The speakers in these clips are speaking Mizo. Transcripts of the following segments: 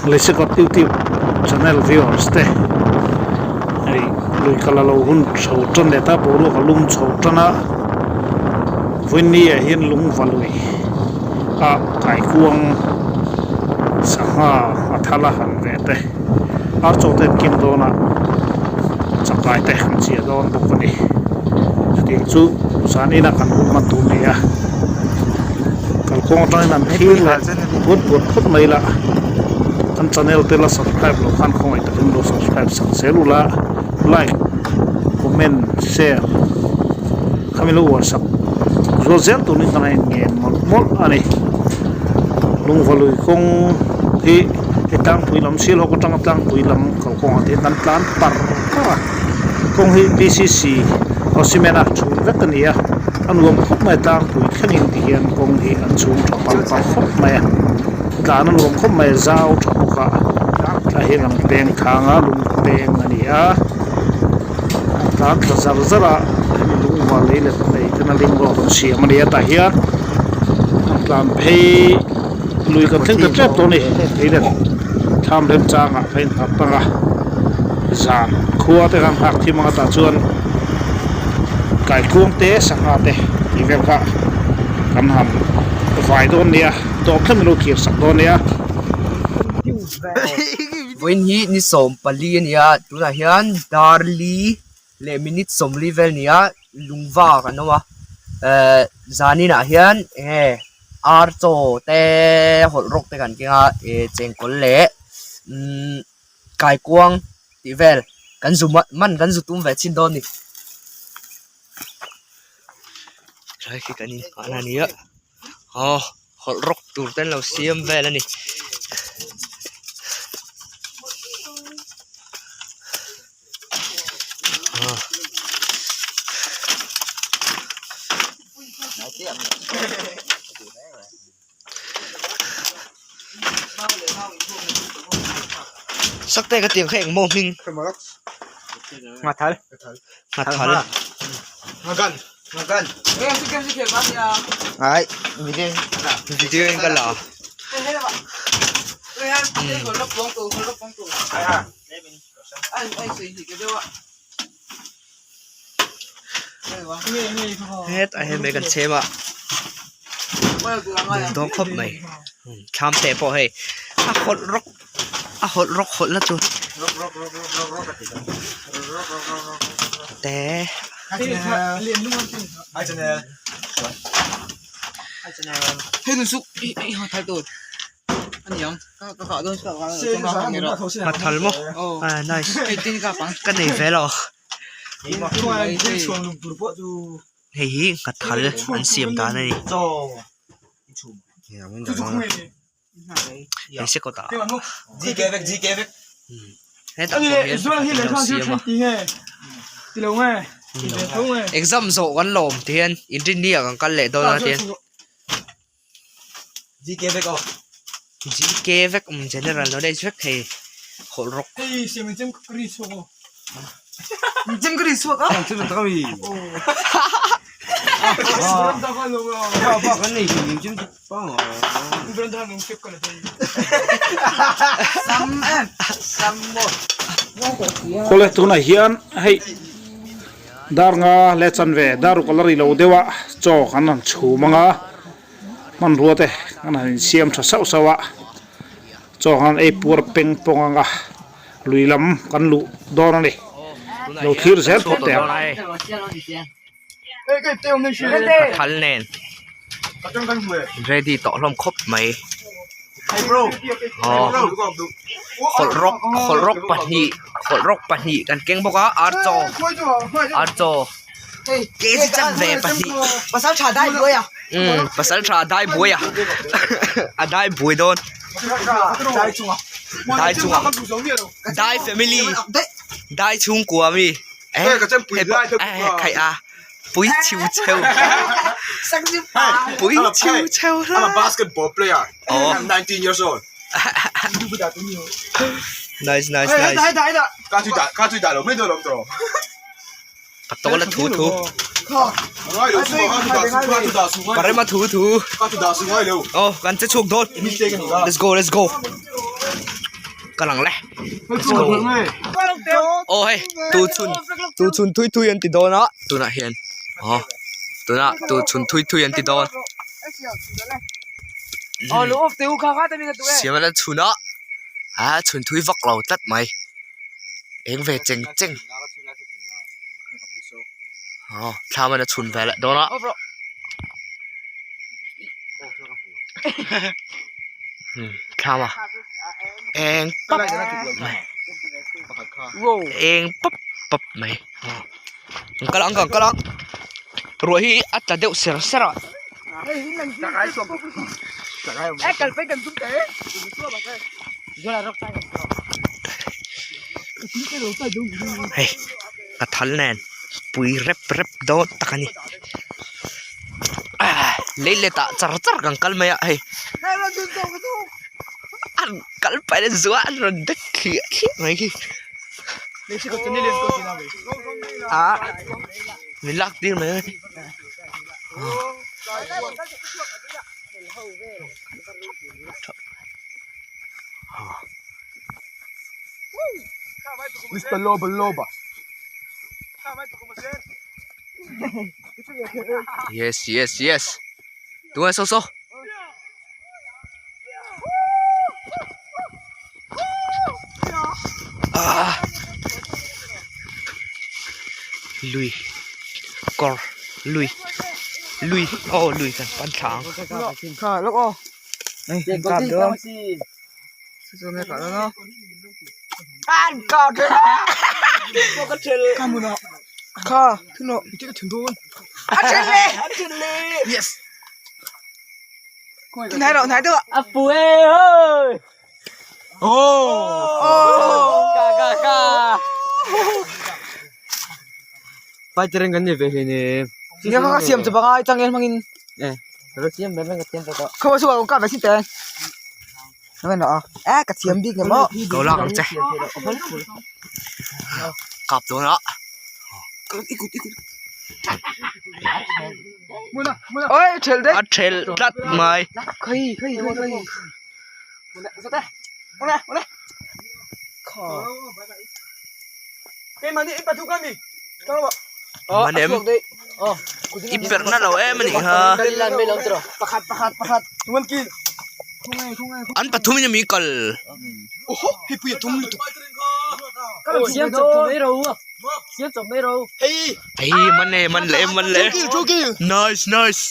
Lesekawt youtube channel viewers te hei lui kal a lo hun chho tan leh ta boruak a lum chho tan a vawiin ah hian lungva lui ah kaikuang sangha a thal a han ve te ar chaw te an keng dawn a chakai te an chiah dawn bawk a ni chutiang chu zan inah kan hun hman tur a ni a kalkawng atangin an thlir leh puat puat phawt mai la kan channel te la subscribe loh khan khawngaih takin lo subscribe sak zel ula like comment share khami lo uar sak zual zel turin kan han ngen mawlh mawlh a ni lungva lui kawng hi hei tlangpui lam sialhawk atanga tlangpui lam kalkawngah te hian kan tlan par par a kawng hi P C C aw cement a chhun vek a ni a a nuam khawp mai a tlangpui thlengin ti hian kawng hi an chhung tha pal par khawp mai a tlan a nuam khawp mai a zau tha bawk a tlai hian an peng thang a lung peng a ni a a tlan thla zar zar a hemi lungva lei let nei ten a ling road an siam a ni a tah hian an tlan phei lui kan thleng ta tep tawh a ni lei let thlam remchangah kha in nghak tang a zan khua te khan nghak thim ang a tah chuan kaikuang te sangha te tih vel kha kan han vai dawn nia tawp thleng in lo thlir sak dawn nia. Vawiin hi ni 14 a ni a tunah hian darli leh minute 40 vel a ni a lungva kan awm a ehh zaninah hian enge ar chaw te hawlh rawk te kan keng a eh chengkawl leh umm kaikuang tih vel kan zu man kan zu tum ve chhin dawn a ni. Helai khi kan inhahna a ni a aw hawlh rawk tur te an lo siam vel a ni. Sakte ka tiang kha eng maw hming Nghathal Nghathal Ai video video in ka la hetah hian mai kan chhem a duh dawn khawp mai thlam te pawh hei a hawlh rawk a hawlh rawk hawlh na chu te Nghathal maw ah nice ka nei ve lo hei hi nghathal an siam dan a ni hei se kawtah hetah pawh hian an lo siam a exam zawh kan lawm ti hian inrinni ah kan kal leh dawn a tihian. GK vek aw. GK vek um general knowledge vek thei hawlh rawk. Hei siam in chem ka ri chhuak aw. In chem ka ri chhuak a. Chem tak ami. Ba ba kan nei in chem pa nga. Brand hang in chep ka la thei. Sam em sam mo. Khawle tunah hian hei Dar nga leh chanve dar ruk a la ri lo deuh a, chaw kan han chhum ang a, hmanrua te kan han insiam tha sauh sauh a, chaw kan han ei puar peng pawng ang a, lui lam kan luh dawn a ni, lo thlir zel phawt teh ang. Thal nen ready tawh hlawm khawp mai aw hawlh rawk hawlh rawk pahnih hawlh rawk pahnih kan keng bawk a ar chaw ar chaw kg chanve pahnih umm pasaltha dai buai a a dai buai dawn dai chungah dai family dai chhungkua mi eh khaih a pui chhiu cheu pui chhiu cheu I'm a basketball player. Oh. I'm 19 years old. Nice nice nice. Ka chui da ka chui da lo mai do lo to. Ka to la thu thu. Ngai lo su ka chui da su ka chui da su ngai. Parema thu thu. Ka chui da su ngai lo. Oh kan che chhuak dawn. Let's go let's go. Kal ang le. Let's go. Aw hei tu chhun tu chhun thui thui an ti dawn a tunah hian aw tunah tu chhun thui thui an ti dawn. Siam a la chhun a ah chhun thui vak lo tlat mai eng ve cheng cheng aw thlam a la chhun ve leh dawn a. Thlam a eng pap mai eng pap pap mai an kal ang kan kal ang ruah hi a tla deuh ser ser a. Hei ka thal nen pui rep rep dawn tak a ni. Lei let ah char char kan kal mai a hei an kal paih a zuah an rawn dek thliah thliah mai khi ah min lak tir mai a ni. Mister Loba Loba. Yes yes yes tunge saw saw ah lui kawr lui lui aw lui kan pan thla ang. Ko lak ang che kap dawn a a thelh tlat mai. Man em i perh na lo em anih kha an pathum in ami kal hei man e man leh man leh nice nice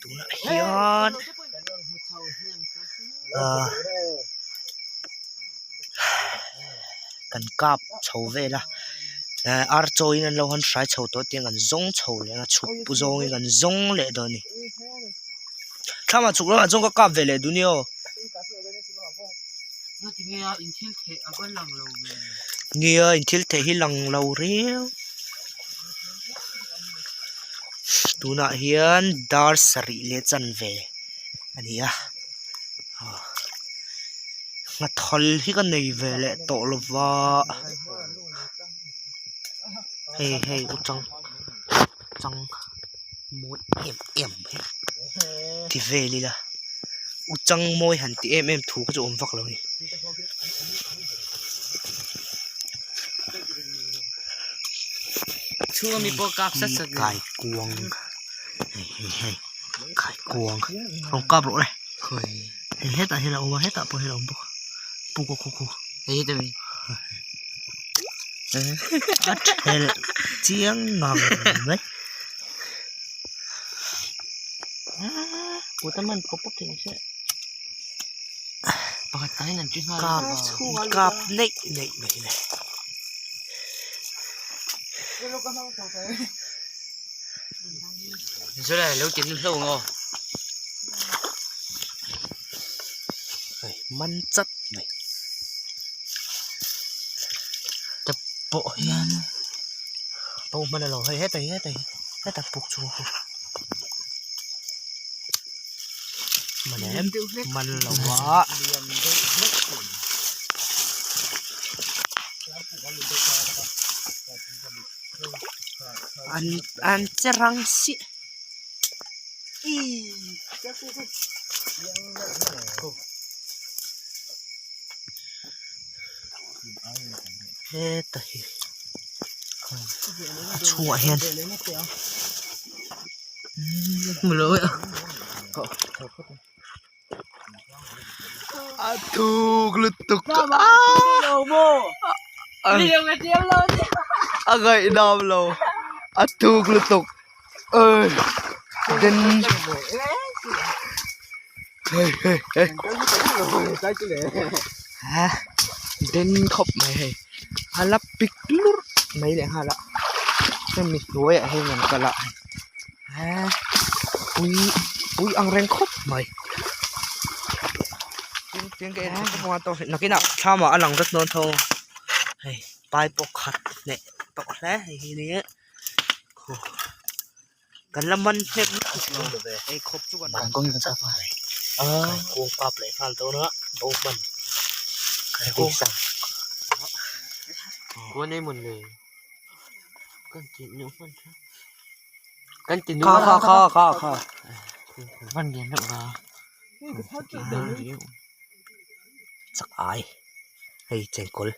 tunah hian ah kan kap chho vel a eh ar chaw in an lo han hrai chho tawh tiang an zawng chho leh a chhuk pu zawng in an zawng leh dawn a ni thlamah chhuk lamah chuan ka kap ve leh duh nia aw. Nia in thil theih hi lang lo riau. Tunah hian dar sarih leh chanve a ni a nghathawl hi ka nei ve leh tawh lo va hei hei u chang chang mawi em em mai ti vel ila u chang mawi han ti em em thu kha chu awm vak lo a ni. Kai kuang hei hei hei kai kuang rawn kap rawh le hei hetah hian a awm a hetah pawh hian a awm bawk pu khaw khaw khaw a thelh chiang ngang mai kap kap neih neih mai le. Hei man chat mai te pawh hian pawh hman alo hei hetah hi hetah hi hetah puk chhung hi man em man lo a. An an che rang siah. Heta hi a chhungah hian hmu lo e a thuk lutuk a ngaihnam lo a thuk lutuk den den khawp mai hei a la pik lurh mai leh nghal a hemi hnuaiah hian an kal a pui pui ang reng khawp mai nakinah thlam ah a lang vek dawn tho hei pai pawh khat leh tawh hle hei hi nia. Kan la man hnep lutuk lo ei khawp chu kan kung kap leh nghal dawn a bo hman chak ai hei chengkawl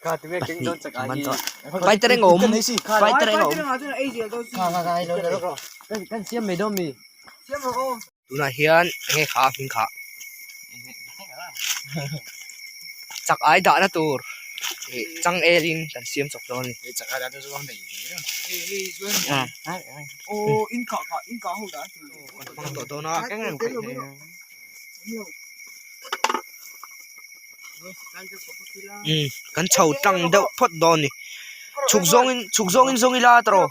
pahnih a man tawh paitereng a awm paitereng a awm tunah hian enge kha a hming kha chak ai dahna tur ih changel in kan siam chawp dawn a ni. Umm kan chho tlang deuh phawt dawn a ni chhuk zawngin chhuk zawngin zawng ila tawh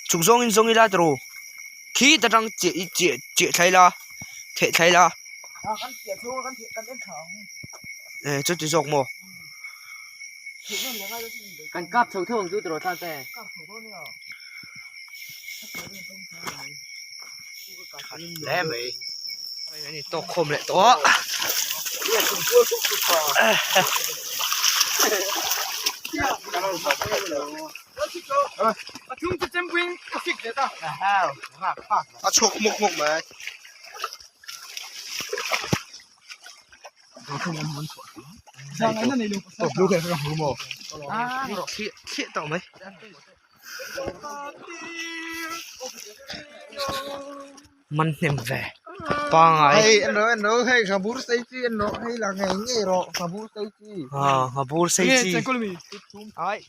chhuk zawngin zawng ila tawh khi ta tang chiah chiah chiah thlai ila theh thlai ila eh chuti zawk maw. Hle mai an in tawk khawm leh tawh a a chhuak hmawk hmawk mai. Thliah tawh mai. Man hnem ve pangai hei en rawh en rawh hei nghabur sei chi en rawh hei la ngei ngei rawh nghabur sei chi ah nghabur sei chi ai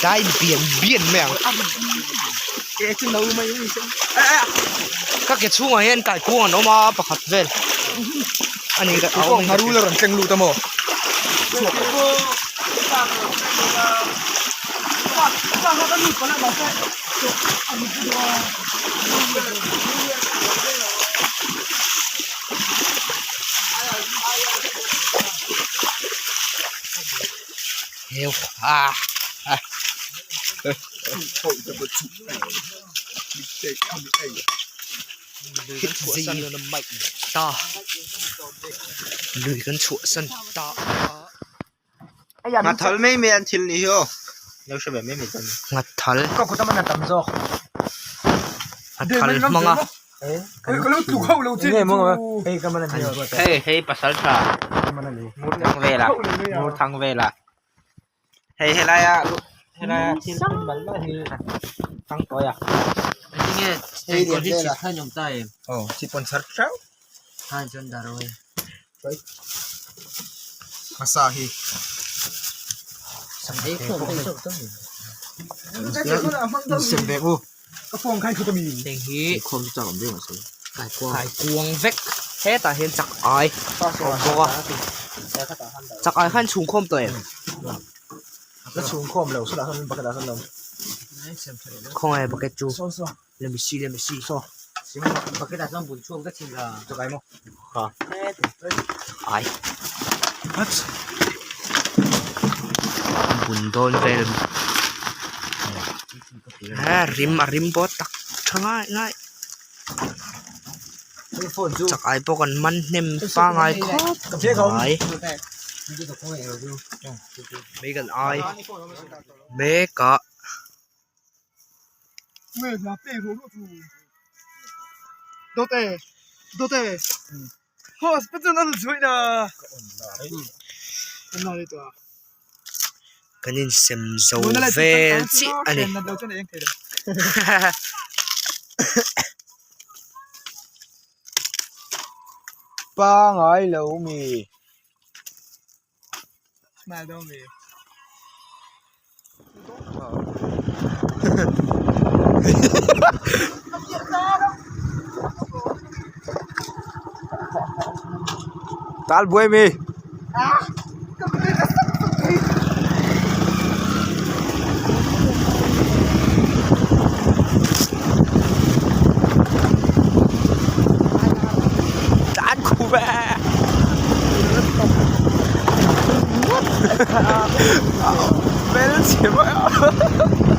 Dai bian bian mai ang ka ke chhungah hian kaikuang an awm a pakhat vel a ni ka a awm Ngharul a rawn tleng lut a maw? Heu ah ah ta lui kan chhuah san ta Nghathal mai mai an thil nih hi aw lo hre ve mai mai chuan Nghathal Nghathal hmang a Hei hei pasal tha ngur thang vela ngur thang vela hei helaia helaia thil phun mal mal hi thang tawi a aw chi pawn char hreuh hmasa hi Heng hi kaikuang vek hetah hian chak ai a awm bawk a chak ai khan chhung khawm tawh em khawnge bucket chu let me see let me see ai bun dawn vel a rim a rim pawh tak tha ngai ngai chak ai pawh kan man hnem pangai khawp mai mai kan ai mek a. Kan insem zo vel chiah a ni. Pangai lo mi. Tal buai mi. Tan khu ve. Bel chhe mai a.